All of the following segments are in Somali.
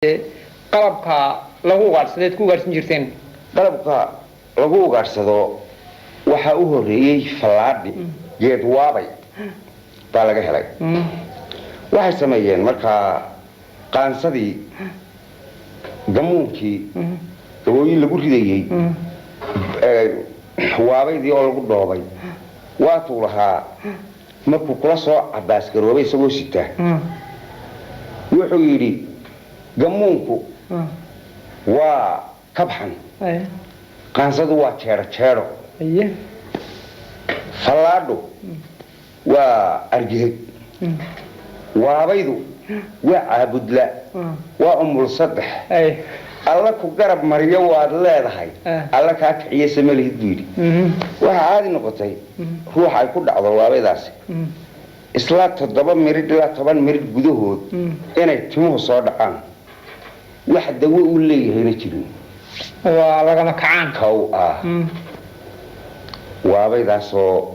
Qalabka lagu ugaadhsadeed ku ugaadhsan jirteen? Qalabka lagu ugaadhsado waxaa u horeeyey fallaadhi geed waabay baa laga helay. Waxay sameeyeen markaa qaansadii, gamuunkii, gabooyin lagu ridayey, waabaydii oo lagu dhoobay. Waatuu lahaa markuu kula soo cabaasgaroobay isagoo sita, wuxuu yidhi: "Gamuunku waa kabxan, qaansadu waa jeedho jeedho, fallaadhu waa argiheg, waabaydu waa caabudla, waa umul saddex. Alla ku garab mariyo waad leedahay, alla kaa kiciye samalihid," buu yidhi. Waxaa caadi noqotay ruuxa ay ku dhacdo waabaydaasi isla 7 miridh ilaa 10 miridh gudahood inay timuhu soo dhacaan, wax dawo uu leeyahayna jirin. Waa lagama kacaan. Kow ah. Waabaydaasoo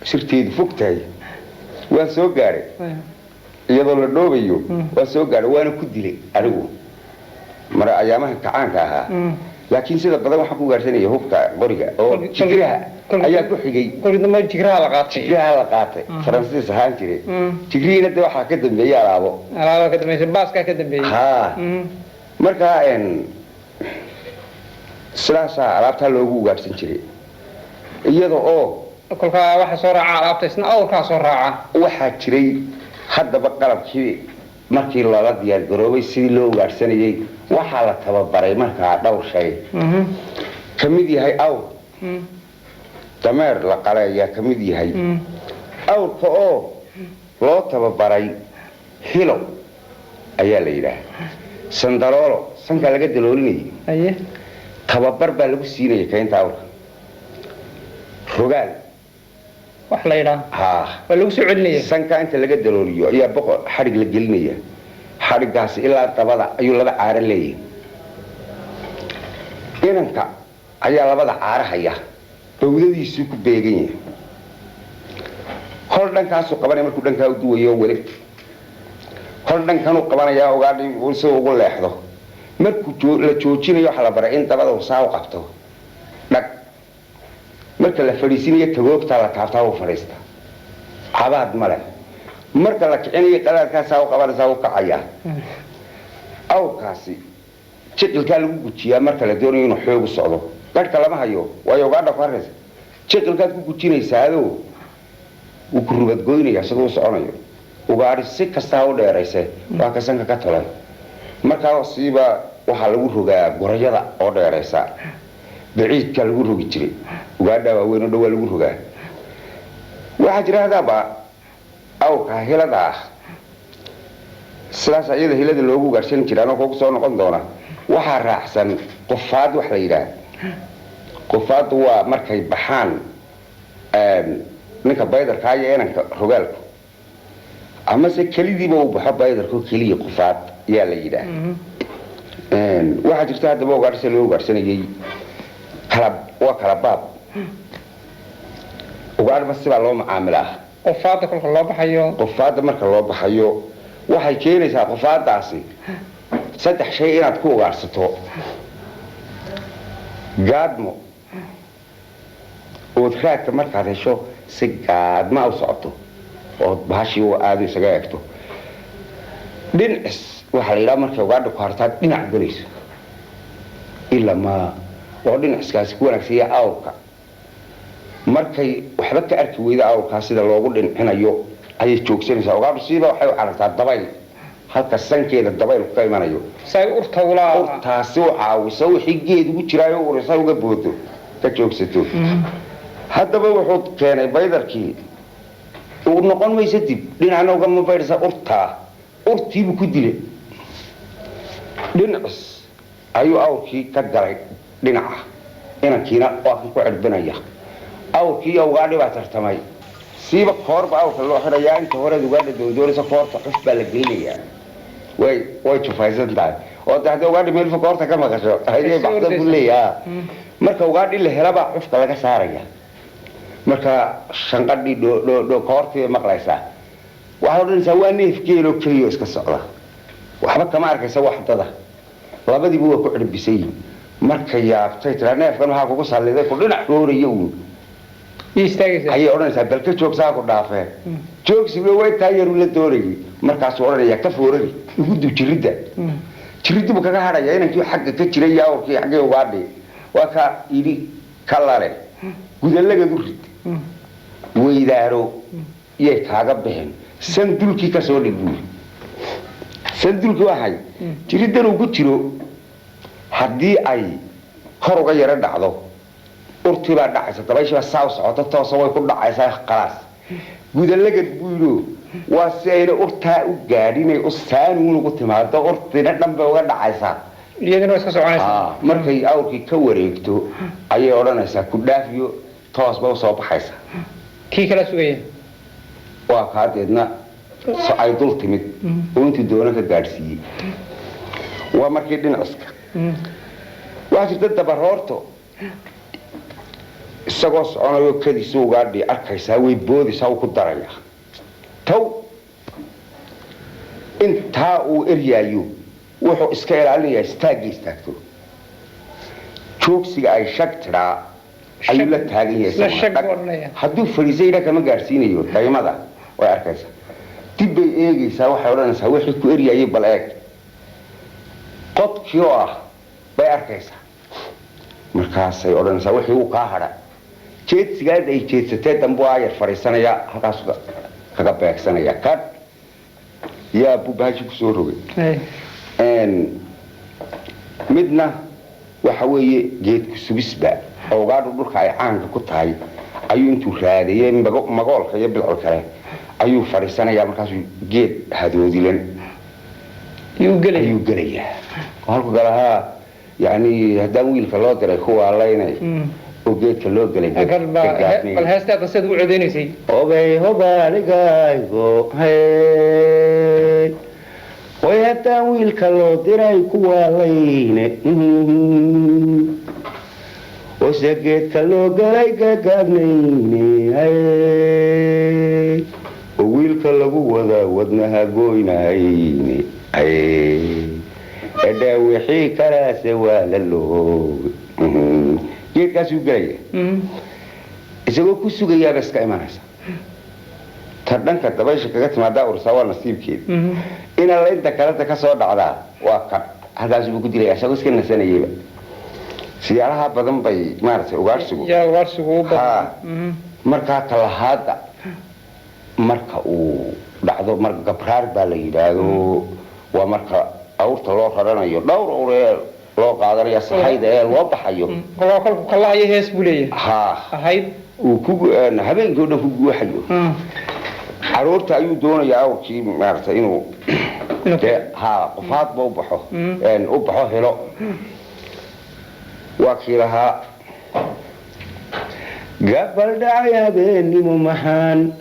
sirteedu fog tahay waan soo gaadhay iyadoo la dhoobayo, waan soo gaadhay, waana ku dilay anigu mara ayaamaha kacaanka ahaa. Laakiin sida badan waxaan ku gaadhsanaya hubka qoriga oo jigraha ayaa ku xigay. Kolkii dambe jigraha la qaatay. Jigraha la qaatay, Faransiis ahaan jiray. Jigrihiina de waxaa ka dambeeyey alaabo. Alaaba ka dambeysay, baaskaa ka dambeeyey. Haa, markaa sidaasaa alaabtaa loogu ugaadhsan jiray iyada oo Kolkaa waxa soo raaca alaabta isna awrkaa soo raaca. Waxaa jiray haddaba qalabkii markii loola diyaargaroobay sidii loo ugaadhsanayey, waxaa la tababaray markaa dhowr shay, ka mid yahay awr, dameer la qale ayaa ka mid yahay. Awrka oo loo tababaray hilo ayaa la yidhaah, sandaloolo, sankaa laga daloolinayay. Tababar baa lagu siinaya kaynta awrka, rogaal. Wax la yidhaah. Haa. Waa lagu soo celinaya. Sankaa inta laga dalooliyo ayaa boqo xadhig la gelinaya. Xadhiggaasi ilaa dabada ayuu laba caaro leeyahay. Inanka ayaa labada caaro haya, bawdadiisuu ku beegan yahay. Kol dhankaasuu qabanaya markuu dhankaa u duwayo weli, kol dhankanuu qabanayaa ugaadhi si ugu leexdo. Markuu la joojinayo waxaa la baray in dabada uu saa u qabto dhag. Marka la fadhiisinayo tagoogtaa la taabtaa, uu fadhiistaa, cabaad male. Marka la kicinayo qadaadkaasaa u qabanaysaa, u kacayaa. Awrkaasi jiqilkaa lagu gujiyaa marka la doonayo inuu xoogu socdo. Garhka lama hayo, waayo ugaadha ku haraysa. Jiqilkaad ku gujinaysaa adoo wuu ku rubadgoynaya siduu u soconayo. Ugaadhi si kastaa u dheerayse waa ka sanka ka tolan. Markaa siiba waxaa lagu rogaa gorayada oo dheeraysa, baciidkaa lagu rogi jiray, ugaadha waaweyn oo dhan waa lagu rogaa. Waxaa jira hadaaba awrka hilada ah, sidaas iyada hilada loogu ugaadhsan jira anoo kugu soo noqon doona. Waxaa raacsan qufaad wax la yidhaah. Qufaaddu waa markay baxaan ninka baydarkaa iyo inanka rogaalku, amase kelidiiba uu baxo baydarko keliya, qufaad yaa la yidhaah. Waxaa jirta haddaba ugaadhsa loo ugaadhsanayay kala waa kala baab, ugaadhba sibaa loo macaamilaa. Qufaadda kolka loo baxayo. Qufaadda marka loo baxayo waxay keenaysaa qufaaddaasi saddex shay inaad ku ugaadhsato: gaadmo ood raadka markaad hesho si gaadma u socoto ood bahashii aada isaga eegto; dhinacis waxaa la yidhaha markay ugaadha ku hartaad dhinac gelayso ilaa ma oo dhinaciskaasi ku wanaagsanya awrka. Markay waxba ka arki weyda awrkaa sida loogu dhincinayo ayay joogsanaysaa ugaadhu. Siiba waxay u carartaa dabayl, halka sankeeda dabaylku ka imanayo. Say urta ulaa. Urtaasi u caawiso wixii geed ugu jiraayo urisa uga boodo, ka joogsato. Haddaba wuxuu keenay baydarkii uu noqon mayso dib, dhinacna ugama baydhsa urtaa, urtiibuu ku dilay. Dhinacis ayuu awrkii ka galay dhinaca, inankiina waa kan ku cidhbinaya. Awrkii iyo ugaadhi baa tartamay. Siiba koorba awrka loo xidhayaa. Inta horeed ugaadha doondoonaysa koorta cuf baa la gelinayaa, way jufaysan tahay oo de haddii ugaadhi meelfa koorta ka maqasho ayay baxsan ku leeyaha. Marka ugaadhi la helabaa cufka laga saaraya. Marka shanqadhii dhodhodho koortii bay maqlaysaa. Waxaad odhanaysaa waa neef geeloo keliya oo iska socda, waxba kama arkaysa wax dada. Labadiiba waa ku cirbisan yihin. Marka yaabtay tiraa, "Neefkan waxaa kugu salliday ku dhinac rooraya uun?" Ii istaagaysaa. Ayay odhanaysaa, "Bal ka joogsaa ku dhaafee." Joogsiba way taa yaru la doonayay. Markaasuu odhanayaa, "Ka foorari, igu dub jiridda." Jiriddi buu kaga hadhaya inankii xagga ka jiray iyo awrkii xaggii ugaadhi. Waa ka yidhi, "Ka lale gudallagad u rid, weydaaro yay kaaga bixin, san dulkii ka soo dhig," buu yidhi. San dulkii waxay jiriddan uu ku jiro haddii ay kor uga yaro dhacdo, urtii baa dhacaysa, dabayshii baa saa u socota, toosa way ku dhacaysaa, khalaas. "Gudallagad," buu yidhi, waa si ayna urtaa u gaadhinay u saanuun ugu timaado, urtina dhan bay uga dhacaysaa. Iyaduna waa iska soconaysaa. Markay awrkii ka wareegto ayay odhanaysaa, "Ku dhaafiyo," toos ba usoo baxaysaa. Kii kala sugaya. Waa kaa deedna ay dul timid oo intii doono ka gaadhsiiyey. Waa markii dhinaciska. Waxaa jirta dabaroorto isagoo soconayo kadiisu ugaadhi arkaysaa, way boodaysaa, uu ku daraya taw. Intaa uu eryaayo wuxuu iska ilaalinayaa istaagga istaagto, joogsiga ay shag tidhaa ayuu la taagan yahay. Isla shag Isaguna. buu odhanaya. Hadduu fadhiisayna kama gaadhsiinayo. Daymada way arkaysaa, dib bay eegaysaa, waxay odhanaysaa, "Wixii ku eryaayay bal eeg." Qodkii oo ah bay arkaysaa. Markaasay odhanaysaa, "Wixii uu kaa hadha." Jeedsigaad ay jeedsatee dambu aayar fadhiisanaya, halkaas kaga beegsanaya, kadh yaa buu bahashi kusoo rogay. Midna waxa weeye geedku sugisba oo ugaadhu dhulka ay caanka ku tahay ayuu intuu raadiyey magoolka iyo bilcol kale ayuu fadhiisanayaa, markaasuu geed hadoodilan yuu gelaya. Ayuu gelayaa oo halku galahaa, yani haddaan wiilka loo diray kuwaa laynay oo geedka loo gelay. Bal heesta hadda sidaad ugu codeynaysay. Obey hobaaligaygo hey, way haddaan wiilka loo diray kuwaalayne, ose geedka loo galay gagaabnayne hey, oo wiilka lagu wadaa wadnaha goynahayne hey, edha wixii kalaase waa la looge. Geedkaasuu gelaya, isagoo ku sugayaaba iska imanaysa. Ta dhanka dabaysha kaga timaadaa ursaa waa nasiibkeeda, ina laynta kaleta ka soo dhacdaa waa kan halkaasubuu ku dilaya isagoo iska nasanayayba. Siyaalaha badan bay maaragtay ugaadhsigu. Yaa ugaadhsigu u badan. Markaa kalahaada marka uu dhacdo, mar gabraar baa la yidhaahdo, waa marka awrta loo raranayo, dhowr awr ee loo qaadanaya sahayda ee loo baxayo. Kolkaa kolku kalahayo hees buu leeyahay ahayd. Uu ku habeenkii o dhan ku guuxayo. Caruurta ayuu doonayaa awrkii maaragtay inuu Inuu dee ha qofaadba u baxo, u baxo helo. Waa kii lahaa, "Gabal dhacay habeennimo maxaan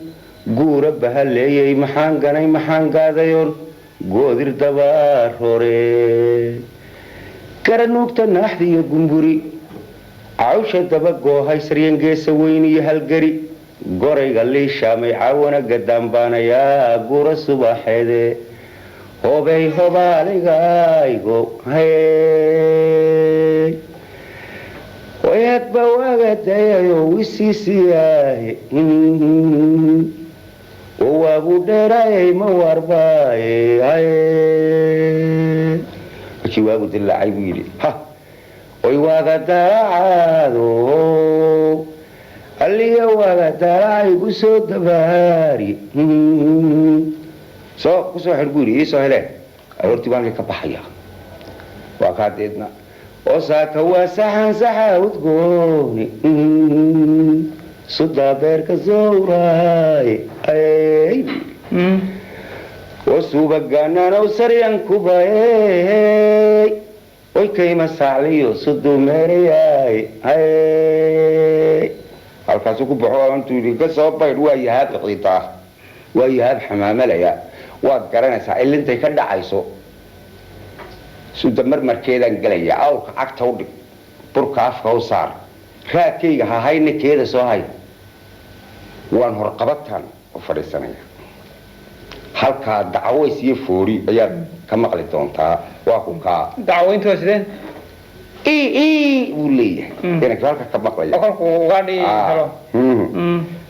guura bahaleeyey, maxaan ganay, maxaan gaadayoon goodir dabaarore, garanuugta naaxdiyo gumburi, cawsha daba goohay, saryangeesa weyn iyo halgari, gorayga liishaamay, caawana gadaanbaanayaa guura subaxeede, hobey hobaaligaygo hey, wayadba waagadayayo wisiisiyaaye, waagu dheeraayay ma warbaaye." Markii waagu dilaacay buu yidhi, "Ha oy waaga dalacaado, alliya waaga dalacay ku soo dabaari, soo kusoo xidh," buu yidhi, "iisoo heleen aroortii baan ka baxaya." Waa kaa deedna oo saaka waa saxan saxa udgooni, sudaa beerka sowraay ay, wasubagananow saryan kubaye, oy kayma saacliyo sudumeerayay. Halkaasuu ku baxo intuu yidhi, "Ka soo baydh." Waa yahaab xiitaa, waa yahaab xamaamalaya, waad garanaysaa ilintay ka dhacayso. Suda marmarkeedaan gelaya, awrka cagta u dhig, burka afka u saar, raadkayga ha hayna, keeda soo hay, waan horqabataan u fadhiisanaya. Halkaa dacways iyo foori ayaad ka maqli doontaa. Waa ku kaa. Dacweyntu waa sidee? I buu leeyahay inanka halka ka maqlaya. Oo kolkuu ugaadhii helo.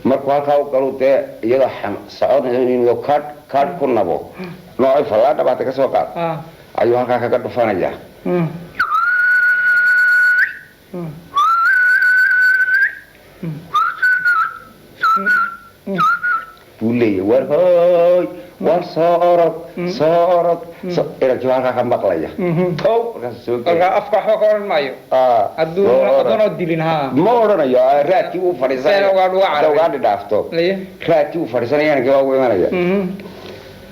Markuu halkaa u galo dee iyadoo soconayso kaadh kaadh ku nabo noocay fallaadha baata ka soo qaad ayuu halkaa kaga dhufanaya. Buu leeyahay, war hooy, war soo orod, soo orod. Inankii halkaa ka maqlaya tow, markaasuu soo Kolkaa gelaya. Afka waxba ka odhan maayo. Soo orod. Hadduunoo dilin ha. Ma odhanayo, raadkii uu fadhiisanaya. Seena ugaadh uga Hadda cararay. Ugaadhi dhaafto. Laye. Raadkii uu fadhiisanaya inankii baa ugu imanaya.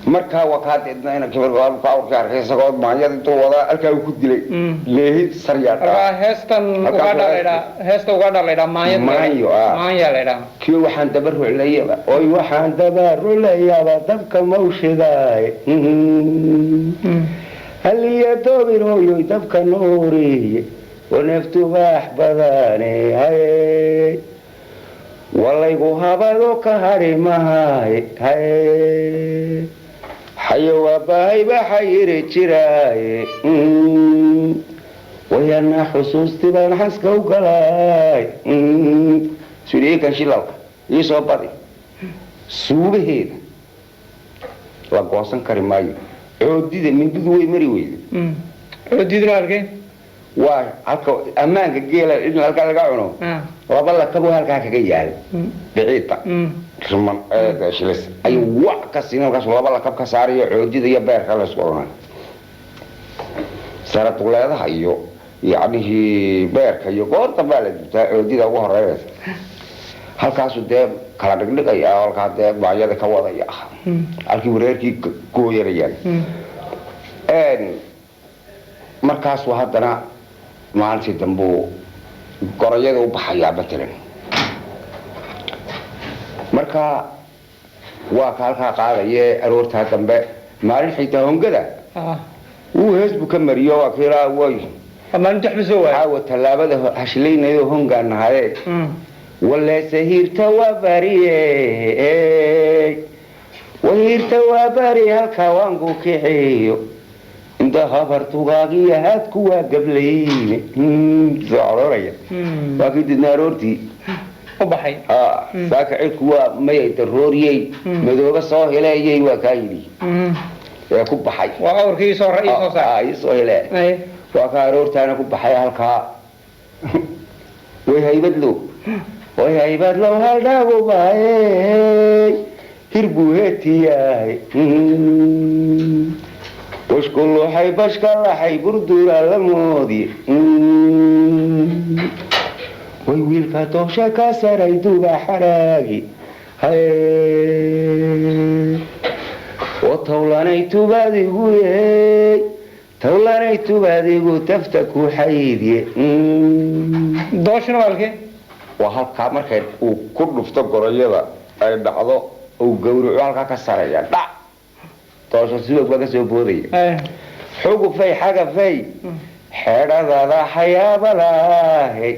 Markaa waa kaa deedna inankii markaa awrkii arkay isagoo maanyada intuu wadaa halkaa uu ku dilay leehi saryaa. Markaa heestan Halkaa ugaadha la ydhaa, heesta ugaadha la ydhaa, maanyad la ydhaa. Maanyo. Maanya la ydhaa. Kii waxaan daba ruclayaba, oy waxaan daba ruclayaaba dabka mawshidaay, haliya doobir hooyoy dabka nuuriye waneeftubaax badane haye, walaygu habado ka hadhi mahay haye, xayo waabahay xayiri jiraaye, wayana xusuustii baan xaska u galaay suriyekan shilalka ii soo badi. Suubaheeda la goosan kari maayo, coodida mindidu way mari weyda. Coodiduna halkee? Waa halka ammaanka geela in halkaa laga cuno. Laba lakabo halkaa kaga yaal biciidda riman shilis ayuu wac ka siin, halkaas laba lakab ka saarayo, coodida iyo beerka la isku cunaa, saraduleedaha iyo yacnihii beerka iyo goor dambaa la dubtaa, coodida ugu horeynaysa. Halkaasuu dee kala dhigdhigaya, halkaa dee baanyada ka wadaya, halkii wareerkii gooyanayaan. Markaasuu haddana maalintii dambuu gorayada u baxayaa matalan. Marka waa ka halkaa qaadaye aroortaa dambe maalin xitaa hongada wuu hees buu ka mariyo, waa kiilaa way. Maalinta waxba soo waayo. Caawa tallaabada hashlaynayo hongaan nahaye. Waleese hiirta waa bariye, wahiirta waa bari, halkaa waan ku kiciyo inta habar tugaagiyo haadku waa gablayne soo arooraya. Waa kii didna aroortii u baxay. Saaka cidku waa mayay darooriyey madoobe soo heleeyey, waa kaa yidhi ee ku baxay. Waa awrkii soo ii soo saar. Ii soo hele. Waa kaa aroortaana ku baxay halkaa, way haybadlow, way haybadlow, haldhaagu baayey hir buu heetiyahay, washku luxay bashka laxay burduraa la moodi, way wiilka doosha ka saray duba xaraagi tawlanay tubadigu tawlanay tubadigu tafta ku xaydye. Dooshana waa halkee? Waa halkaa markay uu ku dhufto gorayada ay dhacdo, uu gawraco, halkaa ka saraya dhac, doosha subag baa ka soo boodaya. Xugufay xagafay xeedhadada xayaabalaahe,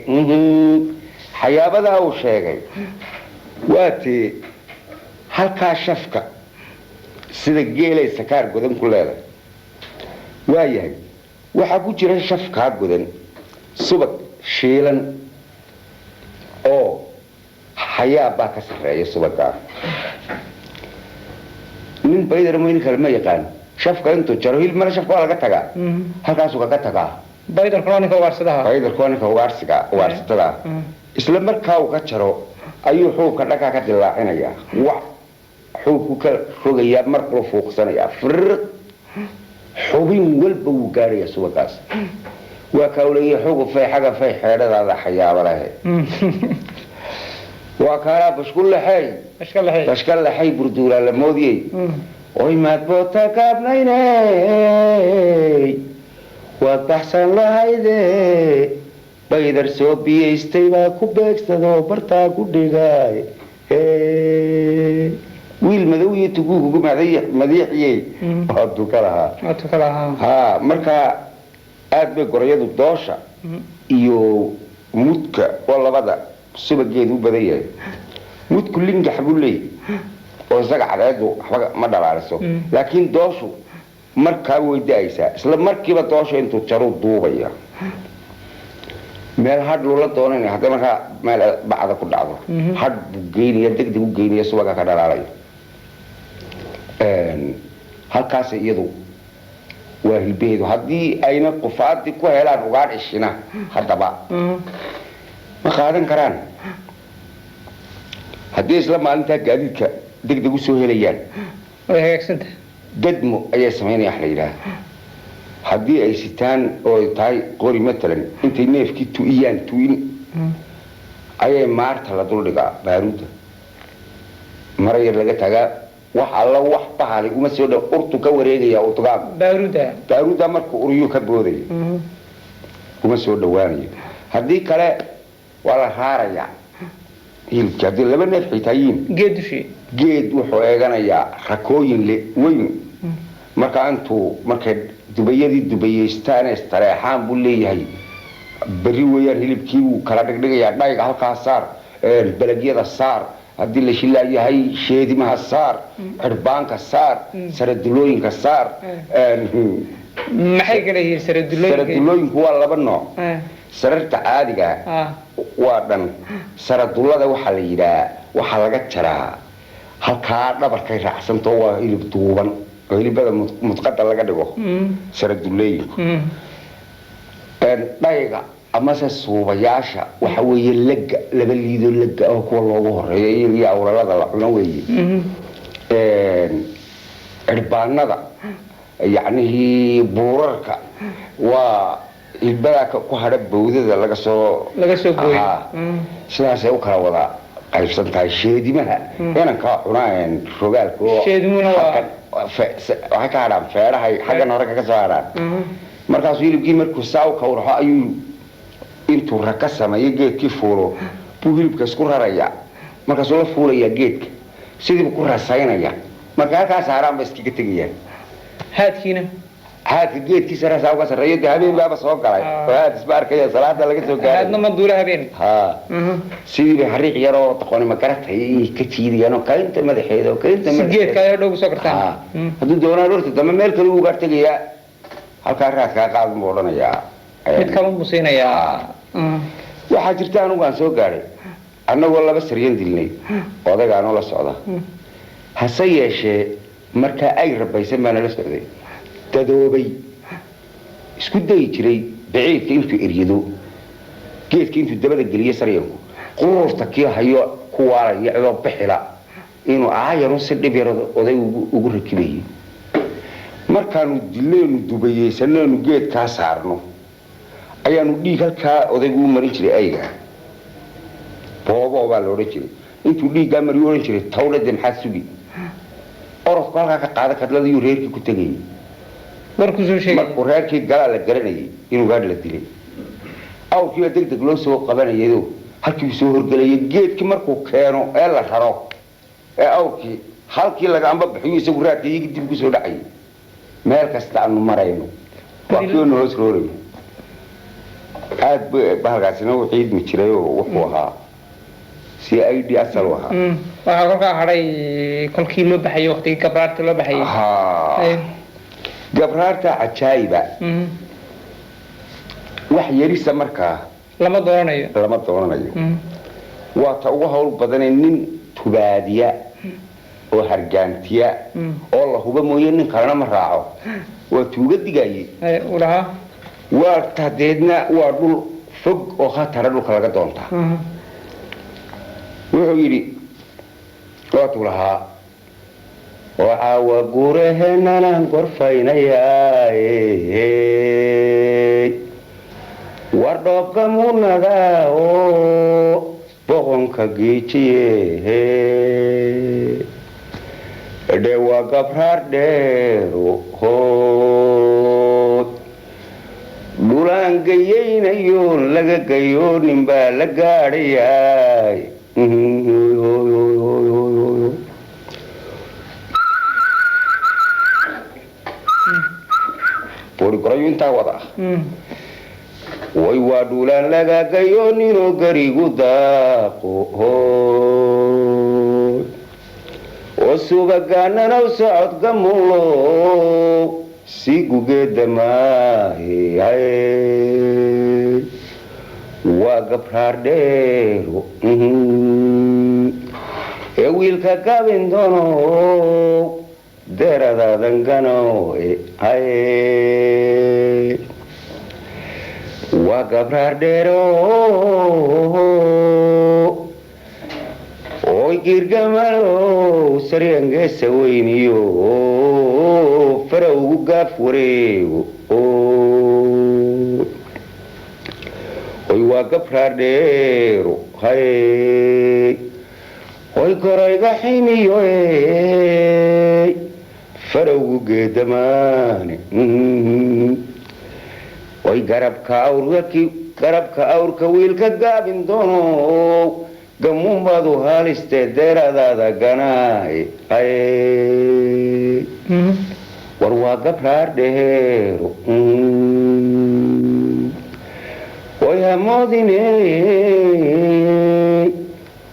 xayaabadaa uu sheegay waa tii halkaa shafka sida geelay sakaar godan ku leedahay. Waayahay, waxaa ku jira shafkaa godan subag shiilan oo xayaab baa ka sarreeya subagaa. Nin baydar nin kale ma yaqaan shafka intuu jaro hilib mana shafka waa laga tagaa, halkaasuu kaga tagaa. Baydarkuna waa ninka ugaarsadaha. Baydarku waa ninka ugaarsiga ugaarsatada. Isla markaa uu ka jaro ayuu xuubka dhankaa ka dilaacinayaa, wac xuubku ka rogayaa, mar kula fuuqsanayaa firriq, xubin walba wuu gaadhayaa subagaas. Waa kaa uleeyahay xugufay xagafay xeedhadaada xayaaba lehe. Waa kaalaa bashku laxey. Bashka laxey. Bashka laxay burduulaa la moodiyey. Oy maad boota gaabnayney, waad baxsan lahayde, baydar soo biyaystay baa ku beegsadoo bartaa ku dhigay, wiil madow iyo tuguugugu madiixiyey waa duka lahaa. Waa tuka lahaa. Ha, markaa aad bay gorayadu doosha iyo mudka oo labada subageedu u badan yahay. Mudku lingax buu leeyahy. Oo isaga cadceedu waxba ma dhalaaliso, laakiin dooshu markaa way da-aysaa. Isla markiiba doosha intuu jaruu duubaya, meel hadh loola doonanaya. Hadday markaa meel bacda ku dhacdo, hadh buu geynaya, degdeg u geynaya, subaga ka dhalaalaya halkaas. Iyadu waa hilbaheedu. Haddii ayna qufaadii ku helaan ugaadh ishina, haddaba ma qaadan karaan. Haddii isla maalintaa gaadiidka degdeg usoo helayaan, Way hagaagsantahay. Dadmo ayaa samaynaya wax la yidhaah. Haddii ay sitaan oo ay tahay qori matalan, intay neefkii tu'iyaan, tu'in ayay maarta la duldhigaa, baaruudda mara yar laga tagaa. Wax alla wax bahalay uma soo dhow, urtu ka wareegaya utugaagu. Baaruudda. Baaruudda markuu uriyuu ka boodaya, uma soo dhawaanayo. Haddii kale waa la raarayaa hilibkii, haddii laba neef xitaayiin. Geed dushii. Geed wuxuu eeganayaa rakooyin le weyn. Markaa intuu markay dubayadii dubayeystaan, istareexaan buu leeyahay, berri weeyaan. Hilibkii buu kala dhigdhigayaa: dhayga halkaa saar, balagyada saar, haddii la shilaayahay sheedimaha saar, cirbaanka saar, saradulooyinka saar. Maxay kala yihiin saradulooyinka? Saradulooyinku waa laba nooc. Sararta caadiga waa dhan. Saradullada waxaa la yidhaha waxaa laga jaraa halkaa dhabarkay raacsantao, waa hilib duuban oo hilibada mudqada laga dhigo saradulooyinku. Dhayga amase suubayaasha waxa weeye lega, laba liidoo lega oo kuwa loogu horeeyo iyagiyo awlalada la cuno weeye. Cirbaanada, yacnihii buurarka, waa hilbadaa ku hadha bawdada laga soo Laga soo gooyo. Haa. Sidaasay u kala wada qaybsan tahay. Sheedimaha inankaa cunaa rogaalka oo Sheedimuna waa- waxay ka hadhaan feedhahay, xaggan hore kaga soo hadhaan. Markaasuu hilibkii markuu saa u kawraxo ayuu intuu raka sameeyo geedkii fuulo buu hilibka isku raraya. Markaasuu la fuulayaa geedka, sidiibuu ku rasaynaya. Marka halkaa saaraan ba iskaga tegayaan. Haadkiina? Haadka geedkiisa rasaa uga sarreeyo. Dee habeen baaba soo galay oo haad isma arkaya, salaada laga soo gaaray. Haadna ma duula habeen. Ha, sidii bay xariiq yaroo doqoni magaratay ka jiidayaan oo kaynta madaxeeda oo kaynta Si madaxeeda. Geedka ayaa dhow soo kartaan. Ha. Hadduu doonaa dhorta dambe meel kale ugaar tegayaa, halkaa raadkaa qaadun buu odhanayaa. Mid kalun buu siinayaa. Waxaa jirta, anugu aan soo gaadhay annagoo laba saryan dilnay, odaygaanoo la socda. Hase yeeshee markaa ay rabaysan baana la socday, dadoobay isku dayi jiray baciidka intuu eryado, geedka intuu dabada geliyo saryanku, quruurta kii hayo ku waalaya cidoo bixila inuu aayarun si dhib yar oday ugu rakibayay. Markaanu dileynu dubayeysanaynu geedkaa saarno ayaanu dhiig halkaa odaygu u marin jiray. Ayga boobo baa la odhan jiray. Intuu dhiiggaa mariyu odhan jiray, tawlade maxaad sugi, orodku halkaa ka qaada kadladiyuu reerkii ku tegayay. Warkuu soo sheegay. Markuu reerkii galaa la garanayay inuu gaadh la dilay. Awrkiiba deg deg loo soo qabanayado, halkii soo horgelayay geedkii markuu keeno ee la raro ee awrkii halkii laga amba bixiyo, isagu raadka iyagii dib kusoo dhacayay. Meel kasta aanu marayno waa kiinu hoos rooraya. Aad bu bahalkaasina u ciidmi jiray oo wuxuu ahaa si i d asal u ahaa. Waxaa kolkaa hadhay kolkii loo baxayay, waqtigii gabraarta loo baxayay. Ha, gabraarta cajaayiba. Wax yarisa markaa Lama doonanayo. Lama doonanayo. Waa ta ugu hawl badanee nin tubaadiya oo hargaantiya oo la huba mooye, nin kalena ma raaco. Waa tuuga digaayey. Uu lahaa. Waa tadeedna waa dhul fog oo khatara dhulka laga doontaa. Wuxuu yidhi, waatuu lahaa, waxaa guuraheenanaan gorfaynayaa, war dhoobka munadaa oo boqonka giijiye, dhe waa gabraar dheero hood dhulaan gayaynayoon laga gayoonin baa la gaadhayaay. Boorikorayu intaa wada ah. Way waa dhuulaan laga gayooninoo garigu daaqo hoy Oo subagaananow socod gamulo si gugeeda maahe. Waa gabraar dheero ee wiilka gabin doono deeradaadan gano. Waa gabraar dheero oy girgamalow saryangeesa weyniyo fara ugu gaaf wareego. Oy waa gabraar dheero hay oy korayga ximiyo farowgu geedamaane. Oy garabka awrka wiilka gaabin doono gamuunbaadu haalistee deeradaada ganaay. War waa gabraar dheero. Oy hamoodine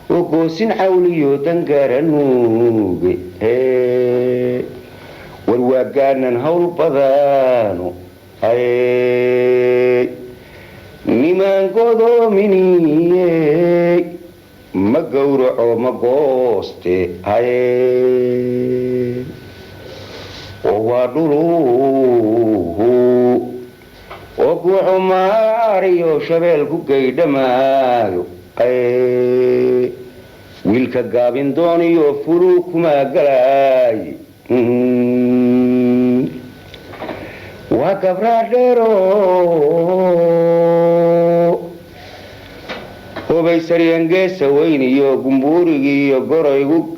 oo goosin cawliyo dangaranuuge. War waa gaanan hawl badano nimaan godoominiye ma gowraco ma gooste. Oo waa dhuluhu oo guuxu maariyo shabeel ku gaydhamaayo wiilka gaabin dooniyo fuluu kumaa galaay. Waa gabraar dheero hubay saryangeesa weyniyo gumbuurigii iyo goraygu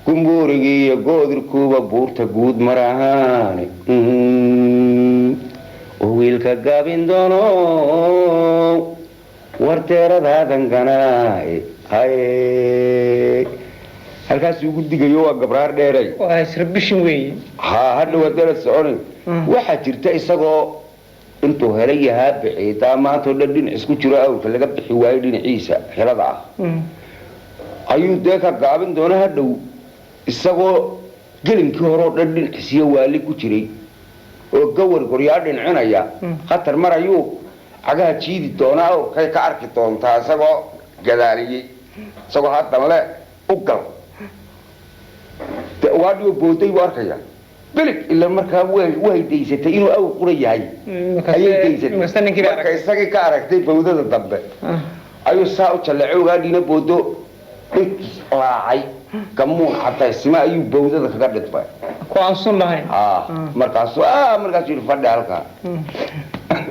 gumbuurigii iyo goodirkuuba buurta guud marahaane. Oo wiilka gaabin doono war deeradaadan ganaay. Halkaasuu ugu digayo waa gabraar dheeray. Waa israbishin weeye. Ha hadhow haddana soconin. Waxaa jirta isagoo intuu helay yahaa bixiitaa maantao dhan dhinac isku jiro awrka laga bixi waayo dhinaciisa xilada ah ayuu dee ka gaabin doona hadhow isagoo gelinkii horeo dhan dhinaciisiyo waali ku jiray oo gawar goryaa dhincinaya khatar mar ayuu cagaha jiidi doonaa awrkay ka arki doontaa isagoo gadaaliyey isagoo haddan le u gal de ugaadhigo booday buu arkaya bilig ila markaa way daysatay inuu awr qura yahay ayay daysatay. Marka isagii ka aragtay bawdada dambe ayuu saa u jalleecay ugaadhiina boodo intiis laacay gamuun cadaysima ayuu bawdada kaga dhidbay. Ku aan sun lahayn. Markaasuu markaasuu yidhi fadhi halkaa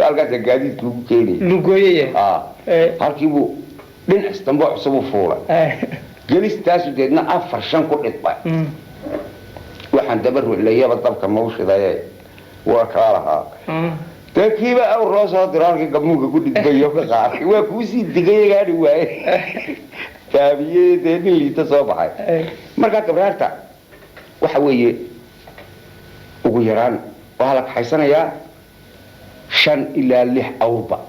halkaasa gaadiidka ugu keenaya lugooyaya. Halkiibuu dhinacis dambe cusub u fuulay gelistaasu deedna 4 5 ku dhidbay. Waxaan daba ruclayaba dabka mawshidaye waa kaa lahaa dee kiiba awr loo soo diro halkii gamuunka ku dhidbayo ka qaaday waa kuusii digay gaadhi waaye taabiye dee nin liita soo baxay. Markaa gabraarta waxa weeye ugu yaraan waxaa la kaxaysanayaa 5 ilaa 6 awrba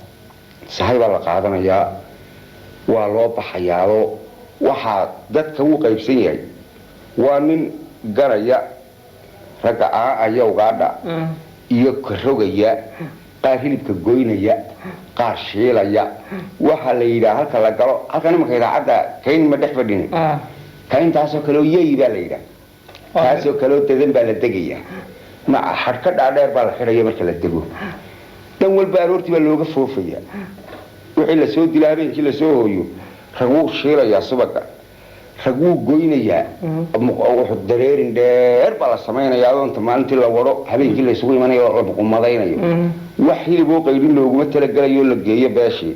sahay baa la qaadanayaa waa loo baxayaao waxaa dadka wuu qaybsan yahay waa nin garaya ragga aacaya ugaadha iyo karogaya qaar hilibka goynaya qaar shiilaya. Waxaa la yidhaha halka la galo halkan imanka idaacadda kayn ma dhex fadhini kayntaasoo kaleo yey baa la yidhaha taasoo kaleo dadan baa la degaya maca xadhka dhaadheer baa la xidhaya marka la dego dhan walba aroortii baa looga foofaya wixii lasoo dila habeenkii lasoo hooyo rag wuu shiilayaa subaga rag wuu goynayaa wuxuu dareerin dheer baa la samaynayaa adoonta maalintii la wado habeenkii la isugu imanayo la muqumadaynayo wax hilib oo qaydhin looguma talagelayo la geeyo beeshii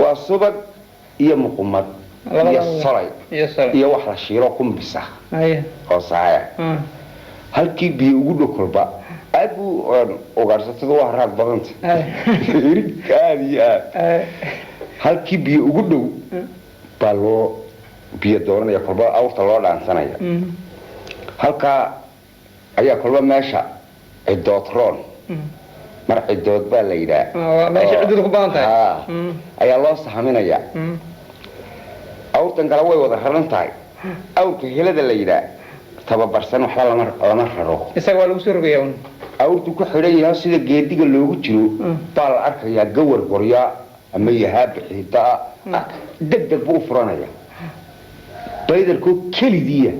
waa subag iyo muqumad iyo solay iyo wax la shiilo qumbisa oo saaya halkii biyo ugu dhow kolba aad buu ugaarsatada waa raag badanta hirig aad iyo aad halkii biyo ugu dhow baa loo biyo dooranaya kolba awrta loo dhaansanaya halkaa ayaa kolba meesha cidoodroon mar cidood baa la yidhaah meesha ciddoodu ku badan tahay ayaa loo sahaminaya awrtan kale way wada raran tahay awrka helada la yidhaah Tababarsan waxba lama raro. Isaga waa lagu soo rogayaa un. Awrtu ku xidhan yahay sida geediga loogu jiro baa la arkayaa gawar goryaa ama yahaa bixidaa, deg deg buu u furanaya. Baydarkoo kelidiya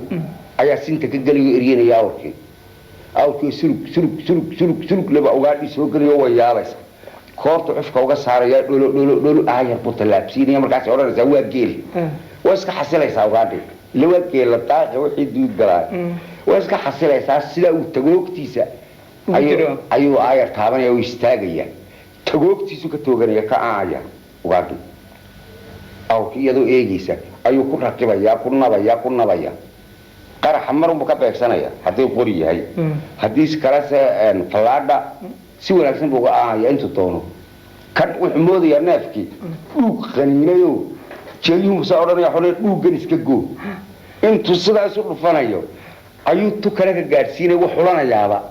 ayaa sinta ka gelayo, eryanaya awrkii. Awrkii sulug sulug sulug sulug sulug leba ugaadhii soo gelayo, way yaabaysa. Koortu cufka uga saaraya, dholo dholo dholo, aayar buu tallaabsiinaya. Markaasay odhanaysaa waa geel. Waa iska xasilaysaa ugaadhi, ila waa geela daaqe wixii duud galaa. Waa iska xasilaysaa. Sidaa uu tagoogtiisa ugu jiro. Ayuu aayar taabanaya oo istaagaya, tagoogtiisu ka tooganaya, ka aaya ugaadhi. Awrkii iyadoo eegaysa ayuu ku raqibayaa, ku nabaya, ku nabaya. Qaraxa marunbuu ka beegsanaya haddii qori yahay. Haddii kalese fallaadha si wanaagsan buu uga aaya intuu doono. Kan wuxuu moodayaa neefkii dhuug qaniinayo, jeeyuhu saa odhanaya xole dhuuggan iska goo. Intuu sidaa isu dhufanayo ayuu tu kale ka gaadhsiinaya, wuu xulanayaaba.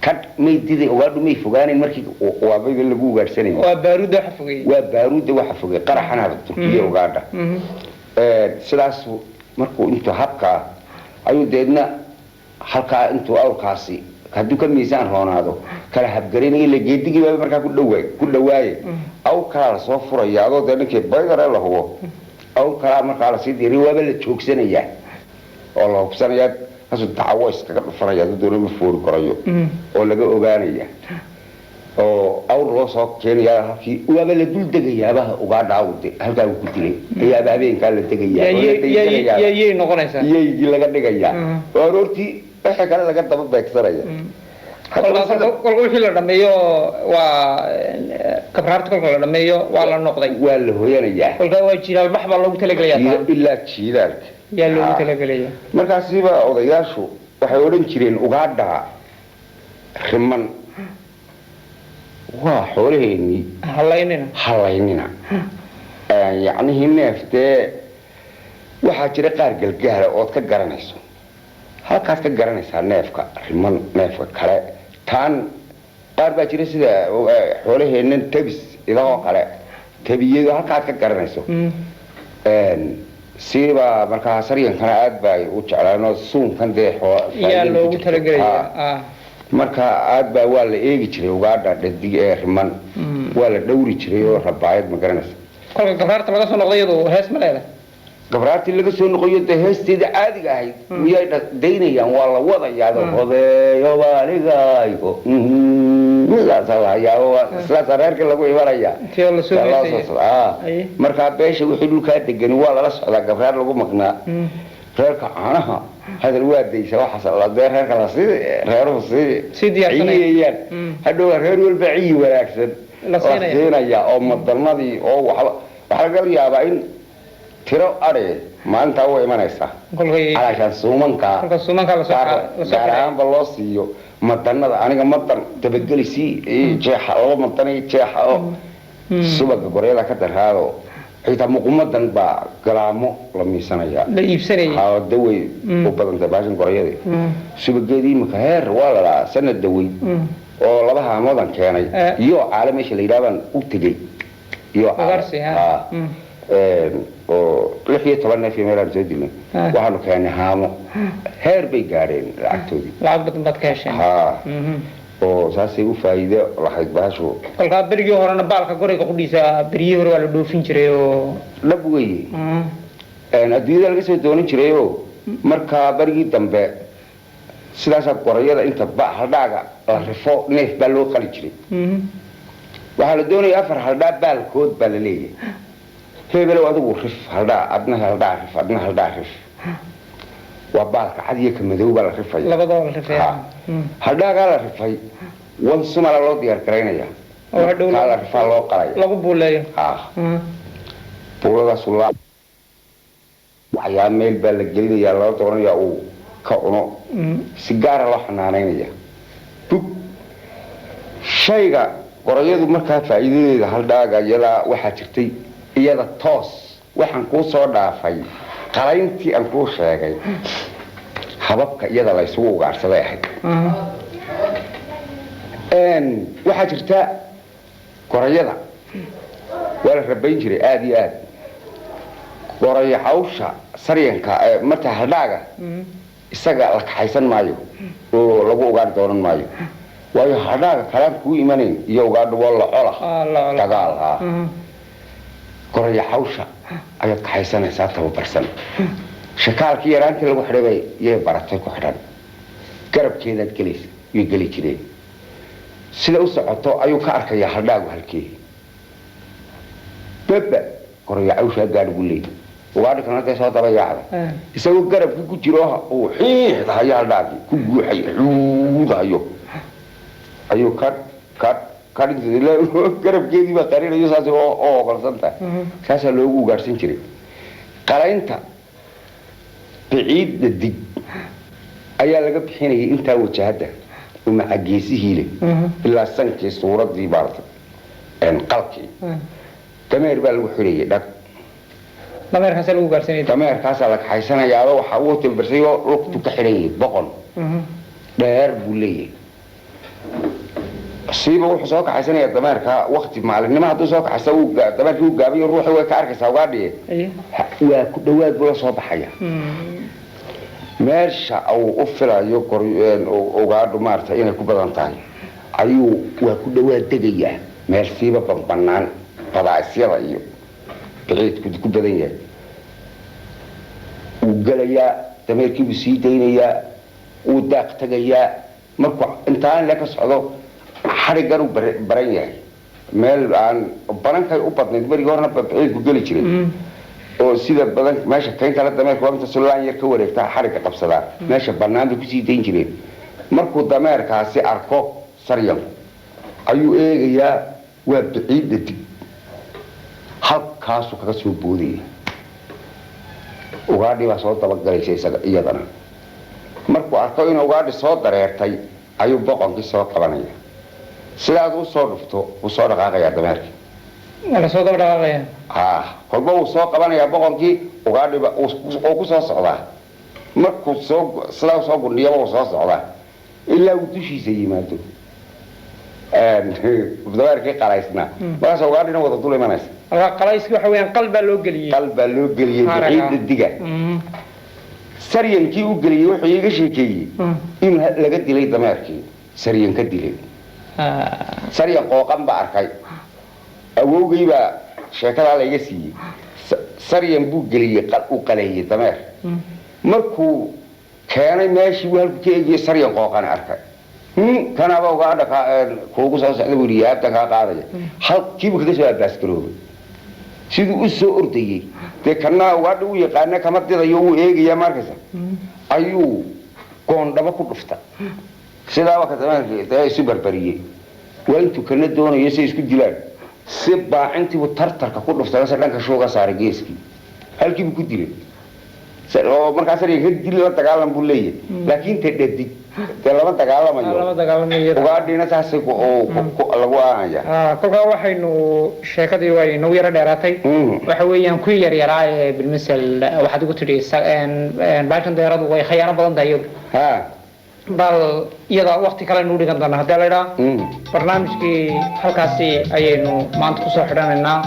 Kan may diday ugaadhu, may fogaanayn markii waabayda lagu ugaadhsanayo. Waa baaruudda waxa fogeeyey. Waa baaruudda waxa fogay, qaraxana turkiya ugaadha. Sidaas markuu intuu habkaa ayuu deedna halkaa intuu awrkaasi hadduu ka miisaan roonaado kala habgarinayo, ila geedigii baa markaa ku dhawaay ku dhawaaye. Awr kalaa lasoo furaya adoo dee ninkii baydare la hubo, awr kalaa markaa lasii diiriy, waaba la joogsanayaa oo la hubsanayaa. Kaasuu dacawo iskaga dhufanaya hadduu doono, ma foori karayo. Oo laga ogaanaya oo awr loo soo keenaya halkii, waaba la dul degayaaba ugaadha awde halkaa uu ku dilay ayaaba habeenkaa la degayaa oo la daysanayaa. Yay noqonaysaa. Iyaygii laga dhigayaa oo aroortii wixii kale laga daba beegsanaya. Kolka wixii la dhameeyo waa kabraarta, kolka la dhameeyo waa la noqday. Waa la hoyanayaa. Kolka waa jiilaalbax baa loogu talagelayaa taa. Ilaa jiilaalka yaa loogu talagelaya. Markaasiba odayaashu waxay odhan jireen ugaadha riman waa xoolaheennii. Halaynina. Halaynina. Yacnihii neef dee waxaa jira qaar galgaala ood ka garanayso, halkaad ka garanaysaa neefka riman neefka kale taan. Qaar baa jira sida xoolaheennan tabis idahoo kale tabiyado, halkaad ka garanayso. Siiba markaa saryankana aad bay u jeclaan suunkan dee yaa faa'iidada ku loogu jirto. talagelaya. Marka aad baa waa la eegi jiray ugaadha dhadig ee riman. Waa la dhowri jiray oo rabaayad, ma garanaysa. Kolka gabraarta laga soo noqday iyadu hees ma leedahay? Gabraartii laga soo noqoyo dee heesteeda caadiga ahayd miyay daynayaan? Waa la wadayaa hodeeyo baaligaygo, sidaasaa la hayaa oo sidaasaa reerka lagu imanaya. Intii oo lasoo Waa loo heesaya. soo socdaa. Markaa beesha wixii dhulkaa degani waa lala socdaa gabraar lagu maqnaa. Reerka caanaha hadal waa daysa, waxaas la dee reerka la sii reeruhu sii Sii diyaarsanaya. ciyayaan. Hadhow reer walba ciyi wanaagsan La siinaya. Siinaya oo madanadii oo waxba waxaa laga yaabaa in tiro adhe maalintaa u imanaysa. Kolkay calaashaan suumankaa kolka suumankaa lasoo gaar lasoo gaar xiray. Ahaanba loo siiyo madanada, aniga madan dabageli sii ii jeexa, laba madan ii jeexa oo subaga goryada ka daraado, xitaa muqumadan baa galaamo la miisanaya. La iibsanayay. Haa, dawey u badantay baashan goryadii. Subageedii imika heer waa lalaa sanad dawey oo laba haamodan keenay. Iyo caale meesha la yidhaha baan u tegey iyo caale. Ugaarsi, ha. Haa. Oo 16 neef iyo meelaan soo dilnay. Waxaanu keenay haamo, heer bay gaadheen lacagtoodii. Lacag badan baad ka hesheen. Haa. Oo saasay u faa'iido lahayd baashu. Kolkaa berigii horena baalka goriga qudhiisa beryihii hore waa la dhoofin jiray oo Dhab weeye. Adduunyada laga soo doonan jirayoo markaa barigii dambe sidaasaa gorayada inta ba haldhaaga la rifo neef baa loo qali jiray. Waxaa la doonaya afar haldhaa baalkood baa la leeyahay, hebelow adigu rif haldhaa, adna haldhaa rif, adna haldhaa rif. Waa baalka cad iyo ka madow baa la rifaya. Labadaba la rifaya. Ha. Haldhaagaa la rifay wan sumala loo diyaar garaynaya. Oo hadhow kaa la rifaa loo qalaya. Lagu buuleeyo. Ha. Buuladaasu la ayaa meel baa la gelinayaa, loo doonaya uu ka cuno. Si gaara loo xanaanaynaya bug shayga gorayadu. Markaa faa'iidadeeda haldhaaga iyadaa waxaa jirtay iyada toos waxaan kuu soo dhaafay qalayntii aan kuu sheegay hababka iyada la isugu ugaarsaday ahayd. Waxaa jirta gorayada waa la rabayn jiray aada iyo aad, gorayo hawsha saryanka ee marka haldhaaga. Isaga la kaxaysan maayo oo lagu ugaadh doonan maayo, waayo hadhaaga kalaan kuu imanayn iyo ugaadha waa la cola. Ah, la cola. Dagaal ah. Goraya xawsha ayaad kaxaysanaysaa tababarsan, shakaalkii yaraantii lagu xidhay bay yay baratay ku xidhan, garabkeedaad gelaysa, yay geli jireen. Sida u socoto ayuu ka arkayaa haldhaagu halkee beba goraya cawshaa gaadh buu leeyay, ugaadhi kalena dee soo daba yaacda. Isagoo garabkii ku jiro uu xiixdahayo, haldhaagii ku guuxayo, xuudahayo, ayuu ka ka ka garabkeedii baa qarinayo, saas oo ogolsan tahay. Saasaa loogu ugaadhsan jiray qalaynta. Biciid dhadig ayaa laga bixinayay intaa wajahadda oo macageesihii leh ilaa sankii suuradii baartay qalkii. Dameer baa lagu xidhayay dhag. Dameerkaasaa lagu gaarsanaya. Dameerkaasaa la kaxaysanayaaba, waxaa uu timbirsay oo lugtu ka xidhan yahay, boqon dheer buu leeyahay. Siiba wuxuu soo kaxaysanayaa dameerka wakti maalinimo hadduu soo kaxaysa wuu dameerkii uu gaabayo, ruuxi way ka arkaysaa ugaadhiye. Waa ku dhawaad buu la soo baxaya. Meesha uu u filayo ugaadhu maaragtay inay ku badan tahay ayuu waa ku dhawaad degayaa, meel siiba banbanaan badaa'isyada iyo biciidku ku badan yahay wuu gelayaa, dameerkii buu sii daynayaa, wuu daaq tegayaa. Markuu intaan le ka socdo xadhiggan uu baran yahay, meel aan banankay u badnayd berigii horena biciidku geli jiray oo sida badan meesha kaynta la dameerka waa inta sulaan yar ka wareegtaa xadhigga qabsadaa, meesha bannaan bay kusii dayn jireen. Markuu dameerkaasi arko saryanku ayuu eegayaa, waa biciid dhadig, halkaasuu kaga soo boodaya. Ugaadhii baa soo dabagalaysa isaga iyadana. Markuu arko in ugaadhi soo dareertay ayuu boqonkii soo qabanaya, sidaad u soo dhufto wuu soo dhaqaaqayaa dameerkii. Waa la soo daba dhaqaaqaya. Ha, kolba wuu soo qabanayaa boqonkii, ugaadhiba uu ku soo socdaa. Markuu soo sidaa soo gundhiyaba wuu soo socdaa ilaa uu dushiisa yimaado dameerkii qalaysnaa, markaas ugaadhina wada dul imanaysa. Marka qalayski waxa weeyaan qal baa loo geliyey. Qal baa loo geliyey. Haraga. Biciidda diga. Saryankii u geliyey wuxuu iiga sheekeeyey in laga dilay dameerkii, saryan ka dilay. Saryan qooqan baa arkay, awowgay baa sheekadaa layga siiyey. Saryan buu geliyey, u qaleeyey dameer. Markuu keenay meeshii buu halku ka eegiyey, saryan qooqan arkay. Kanaaba ugaadha kuugu soo socda buu yidhi, yaabtan kaa qaadaya. Halkiibuu kaga soo abaasgaroobay siduu u soo ordayey. Dee kanaa ugaadha u yaqaana, kama didayo, wuu eegayaa markaysa. Ayuu goondhabo ku dhufta, sidaaba ka dameerkii dee isu barbariyey, waa intuu kana doonayo si ay isku dilaan. Si baacintiibuu tartarka ku dhuftay, se dhanka shuuga saaray geeskii, halkiibuu ku dilay. Oo markaas ka dil la dagaalam buu leeyahay, laakiin te dhadig dee lama Lama dagaalamayo. Dagaalamayo. Ugaadhiina saasay lagu aanaya. Kolkaa waxaynu sheekadii way nagu yaro dheeraatay. Waxa weeyaan kuwii yaryaraa ee bilmasel waxaad igu tidhi baashan deeradu way khayaano badan tahay iyadu. Bal iyada waqti kale nu dhigan doona haddii la idhaa. Barnaamijkii halkaasi ayaynu maanta kusoo xidhanaynaa,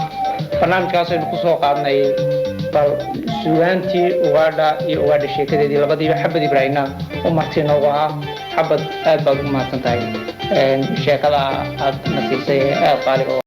barnaamijkaasaynu kusoo qaadnay bal sugaantii ugaadha iyo ugaadha sheekadeedii labadiiba. Xabad Ibraahimna u marti noogu ahaa. Xabad, aad baad ugu mahadsan tahay sheekada aad na siisay ee aad qaaliga u